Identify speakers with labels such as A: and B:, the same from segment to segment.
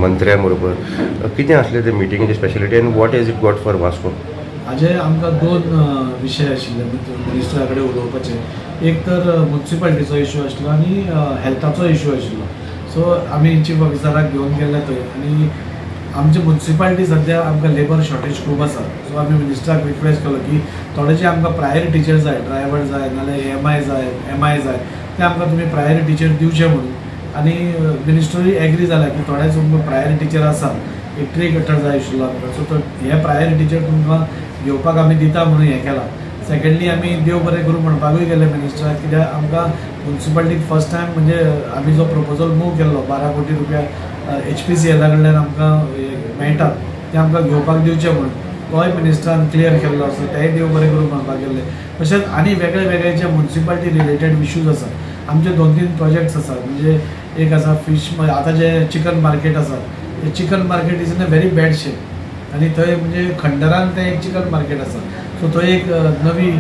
A: मंत्र्या बरोबर कितें आसलें ते मिटिंगेची speciality and what is it got for Vasco?
B: हाजे आमकां दोन विशय आशिल्ले मिनिस्टरा कडेन उलोवपाचे. एक तर मुन्सिपालिटीचो इशू आशिल्लो आनी हेल्थाचो इशू आशिल्लो. सो आमी चीफ ऑफिसराक घेवन गेल्ले थंय आनी आमची मुन्सिपालिटी सद्या आमकां लेबर शॉर्टेज खूब आसा. सो आमी मिनिस्टराक रिक्वेस्ट केलो की थोडे जे आमकां प्रायोरिटीचेर जाय, ड्रायव्हर जाय नाल्यार एम I जाय, एम I जाय, ते आमकां तुमी प्रायोरिटीचेर दिवचे म्हणून. आनी मिनिस्टरूय एग्री जाला की थोडे तुमकां प्रायोरिटीचेर आसा, एक ट्री कटर जाय आशिल्लो आमकां, सो तो हे प्रायोरिटीचेर तुमकां घेवपाक आमी दिता म्हणून हें केलां. सेकंडली आमी देव बरें करूं म्हणपाकूय गेले मिनिस्टराक, कित्याक आमकां मुन्सिपालिटीक फर्स्ट टायम म्हणजे आमी जो प्रपोजल मूव केल्लो 12 कोटी रुपया HPCL कडल्यान आमकां मेळटात ते आमकां घेवपाक दिवचे म्हणून, तोय मिनिस्टरान क्लियर केल्लो आसा, तेय देव बरें करूं म्हणपाक गेल्ले. तशेंच आनी वेगळे वेगळे जे मुन्सिपालिटी रिलेटेड इश्यूज आसा, आमचे 2-3 प्रोजेक्ट्स आसा. म्हणजे एक आसा फिश, आतां जे चिकन मार्केट आसा ते chicken market is in a very bad shape आनी थंय म्हणजे खंडरान तें एक चिकन मार्केट आसा. सो थंय एक नवी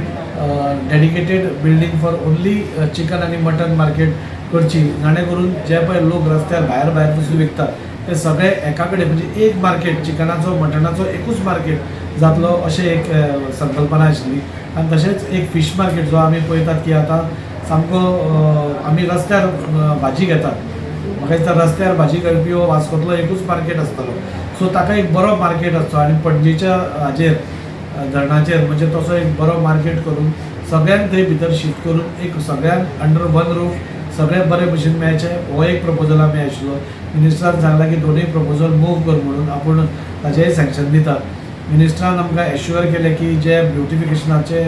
B: dedicated building for only chicken आनी मटन मार्केट करची, जाणे करून जे पळय लोक रस्त्यार भायर भायर पसून विकतात ते सगळे एका कडेन म्हणजे एक मार्केट चिकनाचो मटणाचो एकूच मार्केट जातलो अशें एक संकल्पना आशिल्ली. आनी तशेंच एक फिश मार्केट जो आमी पळयतात की आतां सामको आमी रस्त्यार भाजी घेतात, म्हाका दिसता रस्त्यार भाजी करपी हो वास्कोंतलो एकूच मार्केट आसतलो. सो ताका एक बरो मार्केट आसचो आनी पणजेच्या हाजेर धरणाचेर म्हणजे तसो एक बरो मार्केट करून सगळ्यांक थंय भितर शिफ्ट करून एक सगळ्यांक अंडर वन रूफ सगळें बरे भशेन मेळचें, हो एक प्रपोजल आमी आशिल्लो. मिनिस्टरान सांगलां की दोनूय प्रपोजल मूव कर म्हणून, आपूण ताजेय सँक्शन दिता. मिनिस्टरान आमकां एश्युअर केलें की जे ब्युटिफिकेशनाचे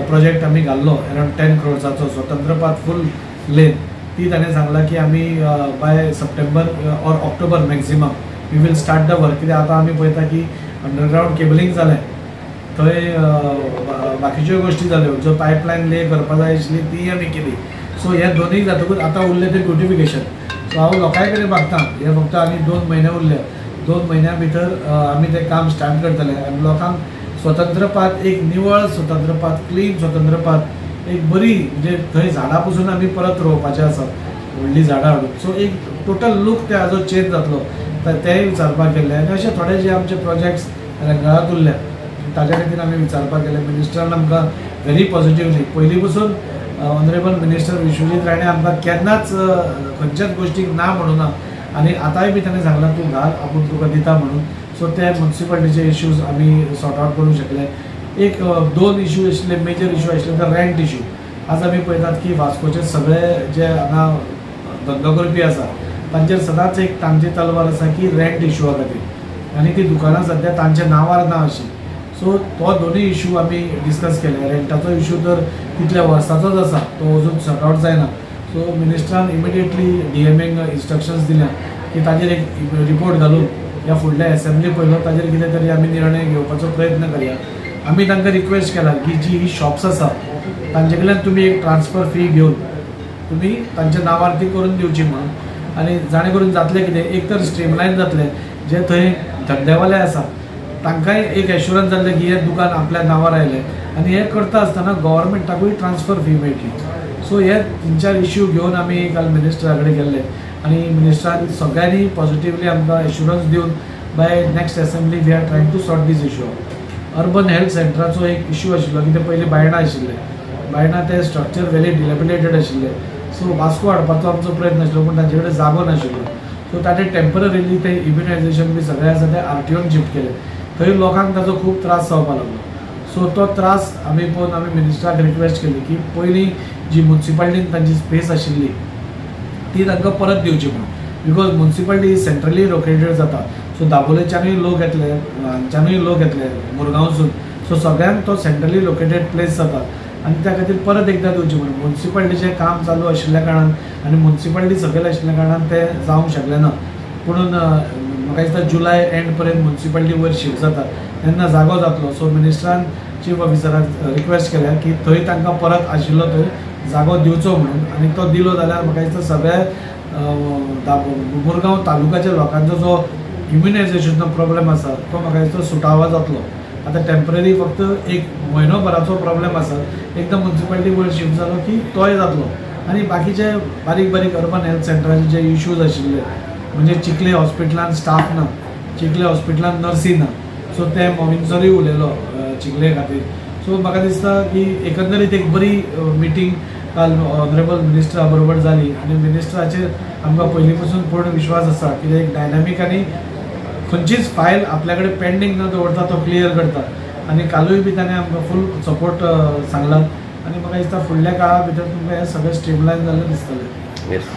B: प्रोजेक्ट आमी घाल्लो अरावंड 10 crores स्वतंत्रपात फूल लेन, ती ताणें सांगलां की आमी by September or October maximum we will start the work. कित्याक आतां आमी पळयता की अंडरग्रावंड केबलिंग जालें, थंय बाकीच्यो गोश्टी जाल्यो, जो पायपलायन ले करपा जाय आशिल्ली तीय आमी केली. सो हे दोनूय जातकूच आतां उरलें तें ब्युटिफिकेशन. सो हांव लोकांय कडेन मागता, हे फक्त आनी 2 म्हयने उरले, 2 म्हयन्या भितर आमी तें काम स्टार्ट करतले आनी लोकांक स्वतंत्रपात एक निवळ स्वतंत्रपात, क्लीन स्वतंत्रपात एक बरी म्हणजे थंय झाडां पसून आमी परत रोवपाचें आसा, व्हडलीं झाडां हाडून. सो एक टोटल लूक ते हाजो चेंज जातलो तेंय विचारपाक गेल्ले. आनी अशे थोडे जे आमचे प्रोजेक्ट्स रंगाळांत उरल्या ताज्या खातीर आमी विचारपाक गेले. मिनिस्टरान आमकां व्हेरी पॉझिटिवली पयलीं पसून ऑनरेबल मिनिस्टर विश्वजीत राणे आमकां केन्नाच खंयच्याच गोश्टीक ना म्हणूना आनी आतांय बी ताणें सांगलां तूं घाल आपूण तुका दिता म्हणून. सो ते मुन्सिपालिटीचे इश्यूज आमी सॉर्ट आवट करूंक शकले. एक 2 इश्यू आशिल्ले, मेजर इश्यू आशिल्ले तर रेंट इश्यू. आज आमी पळयतात की वास्कोचे सगळे जे हांगा धंदो करपी आसा तांचेर सदांच एक तांची तलवार आसा की रेंट इश्यूआ खातीर, आनी ती दुकानां सद्या तांच्या नांवार ना अशी. सो तो दोनूय इश्यू आमी डिस्कस केले. रेंटाचो इश्यू तर तितल्या वर्साचोच आसा, तो अजून सॉर्ट आवट जायना. सो मिनिस्टरान इमिडिएटली DMA instructions दिल्या की ताजेर एक रिपोर्ट घालून ह्या फुडल्या एसेंब्ली पयलो ताजेर कितें तरी आमी निर्णय घेवपाचो प्रयत्न करया. आमी तांकां रिक्वेस्ट केला की जी ही शॉप्स आसा तांचे कडल्यान तुमी एक ट्रान्सफर फी घेवन तुमी तांच्या नांवार ती करून दिवची म्हणून, आनी जाणें करून जातलें कितें, एक तर स्ट्रीमलायन जातलें, जे थंय धंदेवाले आसा तांकांय एक एश्युरन्स जातलें की हें दुकान आपल्या नांवार आयलें आनी हें करता आसतना गव्हर्मेंटाकूय ट्रान्सफर फी मेळटली. सो हे 3-4 इश्यू घेवन आमी काल मिनिस्टरा कडेन गेल्ले आनी मिनिस्टरान सगळ्यांनी पॉझिटिवली आमकां एश्युरन्स दिवन by next assembly we are trying to sort these issue. Urban health सेंटराचो एक इश्यू आशिल्लो की ते पयलीं बायणा आशिल्ले, बायणा ते स्ट्रक्चर वेली डिलेबिलेटेड आशिल्ले. सो वास्को हाडपाचो आमचो प्रयत्न आशिल्लो पूण तांचे कडेन जागो नाशिल्लो. सो ताणें टेम्पररीली ते इम्युनायझेशन बी सगळें आसा तें RTOन शिफ्ट केलें. थंय लोकांक ताजो खूब त्रास जावपाक लागलो. सो तो त्रास आमी पळोवन आमी मिनिस्टराक रिक्वेस्ट केली की पयलीं जी मुन्सिपालिटीन तांची स्पेस आशिल्ली ती तांकां परत दिवची म्हणून, because municipality centrally located जाता. सो दाबोलेच्यानूय लोक येतले, हांगच्यानूय लोक येतले मुरगांवसून, सो सगळ्यांक तो सेंट्रली लोकेटेड प्लेस जाता आनी त्या खातीर परत एकदां दिवची म्हणून. मुन्सिपालिटीचें काम चालू आशिल्ल्या कारणान आनी मुन्सिपालिटी सकयल आशिल्ल्या कारणान तें जावंक शकलें ना. पुणून म्हाका दिसता जुलय एंड पर्यंत मुन्सिपालिटी वयर शिफ्ट जाता तेन्ना जागो जातलो. सो मिनिस्टरान चीफ ऑफिसराक रिक्वेस्ट केल्या की थंय तांकां परत आशिल्लो थंय जागो दिवचो म्हणून, आनी तो दिलो जाल्यार म्हाका दिसता सगळे मुरगांव तालुक्याच्या लोकांचो जो इम्युनायझेशनचो प्रॉब्लेम आसा तो म्हाका दिसता सुटावो जातलो. आतां टेम्पररी फक्त एक म्हयनोभराचो प्रॉब्लेम आसा, एकदां मुन्सिपालिटी वयर शिफ्ट जालो की तोय जातलो. आनी बाकीचे बारीक बारीक अर्बन हेल्थ सेंटराचे जे इश्यूज आशिल्ले म्हणजे चिखले हॉस्पिटलान स्टाफ ना, चिखले हॉस्पिटलान नर्सी ना, सो ते मोविन सरूय उलयलो चिखले खातीर. सो म्हाका दिसता की एकंदरीत एक बरी मिटींग काल ऑनरेबल मिनिस्टरा बरोबर जाली आनी मिनिस्टराचेर आमकां पयलीं पासून पूर्ण विश्वास आसा की एक डायनामीक आनी खंयचीच फायल आपल्या कडेन पेंडींग न दवरता तो क्लियर करता. आनी कालूय बी ताणें आमकां फूल सपोर्ट सांगला आनी म्हाका दिसता फुडल्या काळा भितर तुमकां हें सगळें स्ट्रीमलायन जाल्लें दिसतलें.
A: येस.